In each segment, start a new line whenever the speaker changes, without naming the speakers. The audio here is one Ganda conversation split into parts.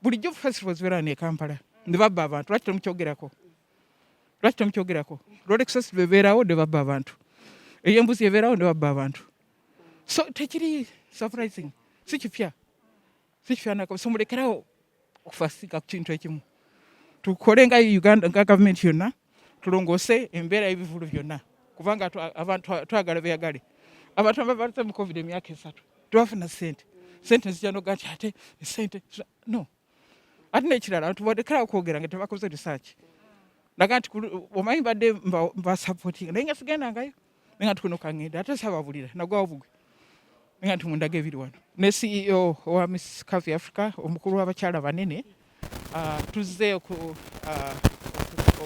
Bulijjo festival zibeera ne Kampala ne babba abantu. Lwaki temukyogerako? Lwaki temukyogerako? Rolex Festival ebeerawo ne babba abantu, ey'embuzi ebeerawo ne babba abantu. So tekiri surprising, si kipya, si kipya nako. So mulekerawo okufasika ku kintu ekimu. Tukole nga Uganda, nga gavumenti yonna, tulongoose embeera y'ebivulu byonna, kubanga abantu twagala beyagale. Abantu ababalise mu COVID emyaka 3 tebafuna sente. Sente zijja noga nti ate sente no. Ate n'ekirala, abantu balekerawo okwogera nga tebakoze research. Naga nti omanyi mbadde mbasupportinga, naye nga sigendangayo, naye nga tukuno kaŋŋenda ate sababulira nagwawo bugwe, naye nga nti mundaga ebiri wano ne CEO owa Miss Curvy Africa, omukulu w'abakyala banene. Tuzze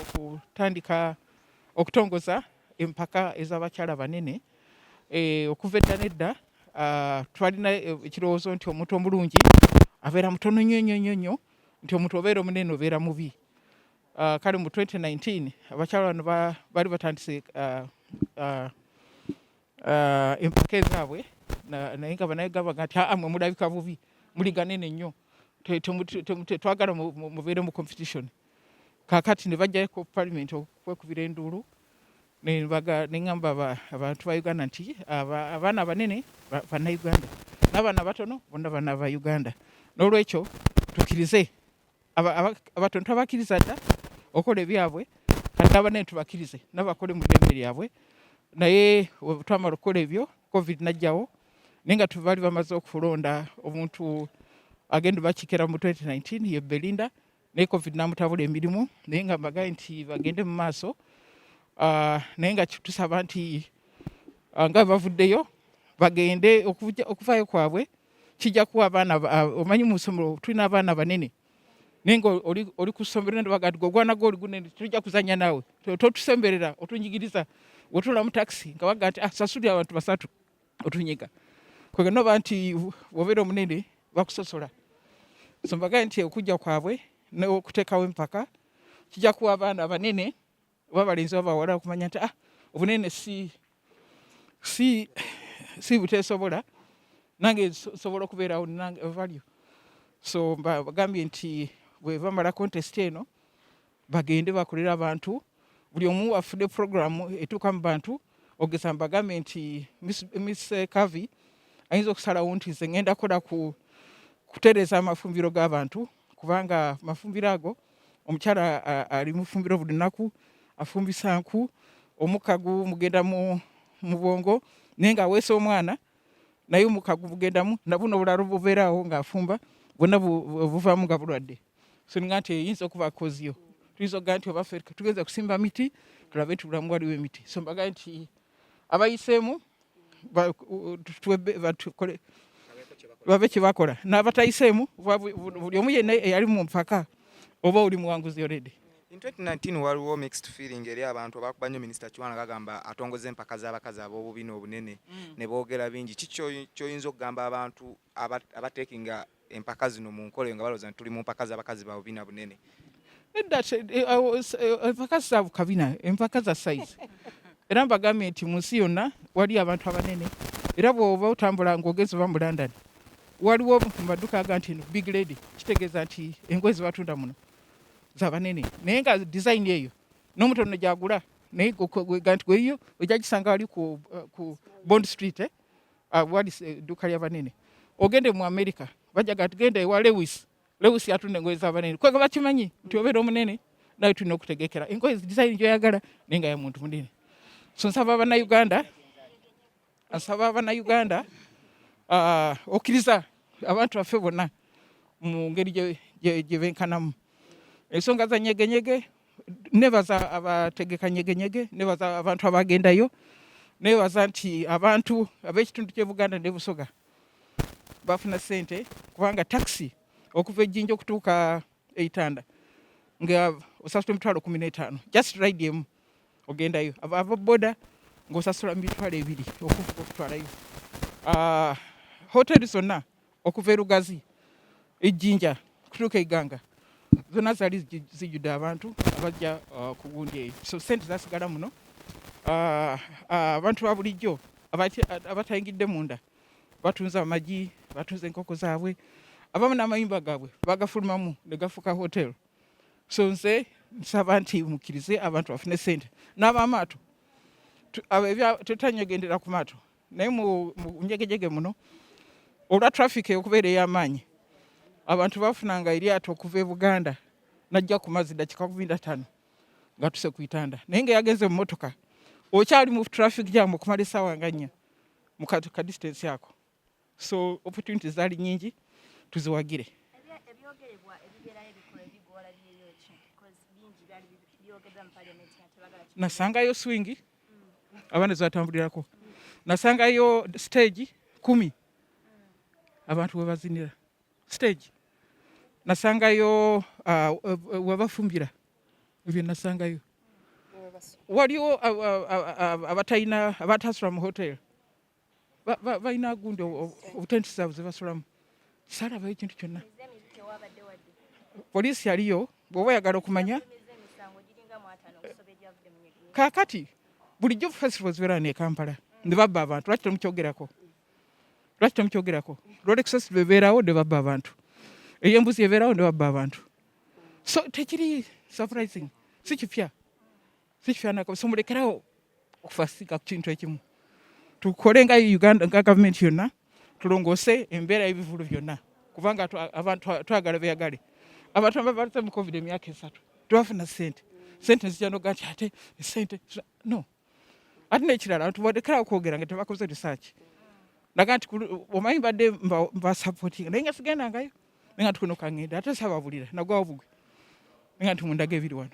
okutandika okutongoza empaka ez'abakyala banene. Okuva edda nedda twalina ekirowoozo nti omuntu omulungi abeera mutono nnyo nnyo nnyo nnyo, nti omuntu obeera omunene obeera mubi. Kale mu 2019 abakyala bano baali batandise empaka ezaabwe, naye nga banaye gabaga nti aa, mwe mulabika bubi, muli ganene nnyo, twagala mubeere mu competition. Kakati ne bajjayo ku parliament okwekubira enduulu, neŋŋamba abantu ba Uganda nti abaana abanene Bannayuganda n'abaana abatono bonna baana ba Uganda. N'olwekyo tukkirize abatono, twabakkiriza dda okukola ebyabwe, kati n'abanene tubakkirize nabo bakole mu ddembe lyabwe. Naye twamala okukola ebyo, COVID najjawo, naye nga baali bamaze okulonda omuntu agenda bakiikira mu 2019, ye Belinda, naye COVID n'amutabula emirimu. Naye nga mbagaye nti bagende mu maaso, naye nga tusaba nti nga bavuddeyo bagende, okuvaayo kwabwe kijja kuwa abaana. Omanyi mu ssomero tulina abaana banene, naye nga oli ku ssomero nebaga nti gwe ogwana gwe oli gunene, tujja kuzanya naawe, totusemberera, otunyigiriza. Wetula mu takisi nga baga nti, "Ah, sasulira abantu basatu, otunyiga." Kwega noba nti wobeera omunene bakusosola. So mbagaye nti okujja kwabwe n'okuteekawo empaka kijja kuwa abaana abanene, oba balenzi oba bawala, okumanya nti, ah, obunene si buteesobola, nange nsobola okubeerawo nange value. So bagambye nti bwe bamala contest eno, bagende bakolere abantu, buli omu afudde programu etuuka mu bantu. Ogeza mbagambye nti Miss Curvy ayinza okusalawo nti nze ngenda kola ku kutereeza amafumbiro g'abantu, kubanga mafumbiro ago omukyala ali mufumbiro buli lunaku, afumbisa nku, omukka gumugenda mu bwongo, naye ng'aweesa omwana, naye omukka gumugendamu, nabuno obulalo bubeeraawo ng'afumba bwonna buvaamu nga bulwadde. So ninga nti eyinza okuba koziyo, tuyinza okugaa nti oba ffe tugenza kusimba miti, tulabe nti bulamu waliwo emiti. So mbagaye nti abayiseemu babe kyebakola, n'abatayiseemu, buli omu yenna eyali mu mpaka oba oli muwanguzi already.
In 2019 waliwo mixed feeling eri abantu abakuba nnyo Minisita Kiwana, gagamba atongoza empaka z'abakazi ab'obubina obunene, ne boogera bingi. Ki ky'oyinza okugamba abantu abateekinga empaka zino mu nkola nga balowooza nti tuli mu mpaka z'abakazi ba bubina bunene?
Nedda, empaka za kabina, empaka za size. Era mbagambye nti mu nsi yonna wali abantu abanene, era bw'oba otambula ng'ogenze oba mu London, waliwo mu maduuka aga nti big lady, kitegeeza nti engoye zebatunda muno zabanene, naye nga design eyo n'omutono gyagula, naye ga nti gweyo ojja gisanga wali ku Bond Street, eh? Wali edduuka ly'abanene. Ogende mu America, bajaga nti genda ewa Lewis, Lewis atunda engoye z'abanene. Kwega bakimanyi nti obeera omunene naye tulina okutegekera engoye design gyoyagala, naye nga ya muntu munene. So nsaba abannayuganda okkiriza abantu baffe bonna mu ngeri gye benkanamu. Ensonga za nyegenyege, nebaza abategeka nyegenyege, nebaza abantu abagendayo, nebaza nti abantu ab'ekitundu ky'e Buganda ne Busoga bafuna ssente, kubanga takisi okuva ejjinja okutuuka eitanda nga osasula 15000 just ride emu ogendayo. Aba boda ng'osasula 20,000 okuvuga okutwalayo. Hoteri zonna okuva erugazi, ejjinja kutuuka eiganga, zonna zaali zijjudde abantu abajja ku gundi eyo. So sente zasigala muno. Abantu ba bulijjo abatayingidde munda batunze amagi, batunze enkoko zaabwe. Abamu n'amayumba gaabwe bagafulumamu ne gafuuka hotel. So nze nsaba nti mukkirize abantu bafune sente n'abamaato. Tetanyogendera ku maato, naye mu njegejege muno olwa traffic okubeera ey'amaanyi, abantu bafunanga eryato okuva e Buganda najja ku mazzi dakika 15 nga tuse ku itanda, naye nga yagenze mu motoka okyali mu traffic jam okumala essaawa nga 4 mu ka distance ako. So opportunities zaali nyingi, tuziwagire.
Ebyogerebwa ebibeerayo, ebikolwa ebigwalabyeyo ki? Because bingi byali byogeddwa mu parliament nga tebagala.
Nasangayo swing abaana zebatambulirako, nasangayo stage 10 abantu we bazinira stage, nasangayo webafumbira ebyo nasangayo. Waliwo abatalina, abatasula mu hotel, balina gundi obutenti zaabwe zebasulamu. Saalabayo ekintu kyonna. Poliisi yaliyo bw'oba oyagala okumanya. Kaakati bulijjo festival zibeera ne Kampala ne babba abantu. Lwaki temukyogerako? Lwaki temukyogerako? Rolex Festival ebeerawo ne babba abantu, ey'embuzi ebeerawo ne babba abantu, so tekiri surprising, si kipya, si kipya nako. So mulekerawo okufasika ku kintu ekimu, tukole nga Uganda, nga gavumenti yonna, tulongoose embeera y'ebivulu byonna, kubanga abantu twagala beyagale. Abantu ababalise mu COVID emyaka 3 tebafuna sente. Sente zijja noga nti ate sente no. Ate nekirala, abantu balekerawo okwogera nga tebakoze research. Naga nti omanyi mbadde mbasupportinga, naye nga sigendangayo, naye nga nti kuno kangenda ate sababulira nagwawo bugwe, naye nga nti mundaga ebiri wano.